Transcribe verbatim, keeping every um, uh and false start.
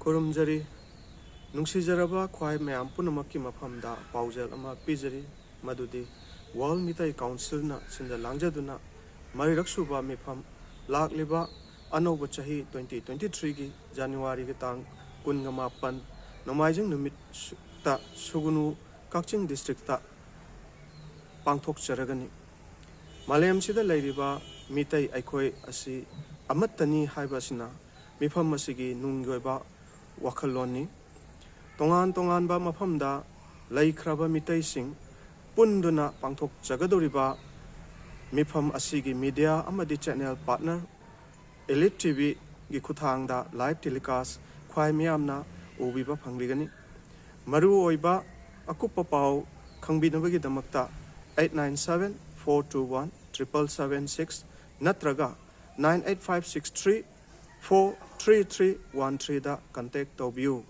ꯈꯨꯔꯨꯝꯖꯔꯤ꯫ ꯅꯨꯡꯁꯤꯖꯔꯕ ꯈ꯭ꯋꯥꯏ ꯃꯌꯥꯝ ꯄꯨꯝꯅꯃꯛꯀꯤ ꯃꯐꯝꯗ ꯄꯥꯎꯖꯦꯜ ꯑꯃ ꯄꯤꯖꯔꯤ, ꯃꯗꯨꯗꯤ World ꯃꯤꯇꯩ ꯀꯥꯎꯟꯁꯤꯜꯅ ꯁꯤꯟꯖ ꯂꯥꯡꯖꯗꯨꯅ ꯃꯔꯤꯔꯛ ꯁꯨꯕ ꯃꯤꯐꯝ ꯂꯥꯛꯂꯤꯕ ꯑꯅꯧꯕ ꯆꯍꯤ twenty twenty threeꯒꯤ Januaryꯒꯤ ꯇꯥꯡ ꯀꯨꯟꯒ ꯃꯥꯄꯟ ꯅꯣꯡꯃꯥꯏꯖꯤꯡ ꯅꯨꯃꯤꯠꯇ ꯁꯨꯒꯨꯅꯨ ꯀꯛꯆꯤꯡ districtꯇ ꯄꯥꯡꯊꯣꯛꯆꯔꯒꯅꯤ꯫ ꯃꯥꯂꯦꯝꯁꯤꯗ ꯂꯩꯔꯤꯕ ꯃꯤꯇꯩ ꯑꯩꯈꯣꯏ ꯑꯁꯤ ꯑꯃꯠꯇꯅꯤ ꯍꯥꯏꯕ ꯑꯁꯤꯅ ꯃꯤꯐꯝ ꯑꯁꯤꯒꯤ ꯅꯨꯡꯒꯤ ꯑꯣꯏꯕ ꯋꯥꯈꯜꯂꯣꯟꯅꯤ꯫ ꯇꯣꯉꯥꯟ ꯇꯣꯉꯥꯟꯕ ꯃꯐꯝꯗ ꯂꯩꯈ꯭ꯔꯕ ꯃꯤꯇꯩꯁꯤꯡ ꯄꯨꯟꯗꯨꯅ ꯄꯥꯡꯊꯣꯛꯆꯒꯗꯧꯔꯤꯕ ꯃꯤꯐꯝ ꯑꯁꯤꯒꯤ media ꯑꯃꯗꯤ channel partner Elite TVꯒꯤ ꯈꯨꯠꯊꯥꯡꯗ live telecast ꯈ꯭ꯋꯥꯏ ꯃꯤꯌꯥꯝꯅ ꯎꯕꯤꯕ ꯐꯪꯕꯤꯒꯅꯤ꯫ ꯃꯔꯨꯑꯣꯏꯕ ꯑꯀꯨꯞꯄ ꯄꯥꯎ ꯈꯪꯕꯤꯅꯕꯒꯤꯗꯃꯛꯇ eight nine seven four two one triple seven six ꯅꯠꯇ꯭ꯔꯒ nine eight five six three four three three one threeꯗ contact ꯇꯧꯕꯤꯌꯨ꯫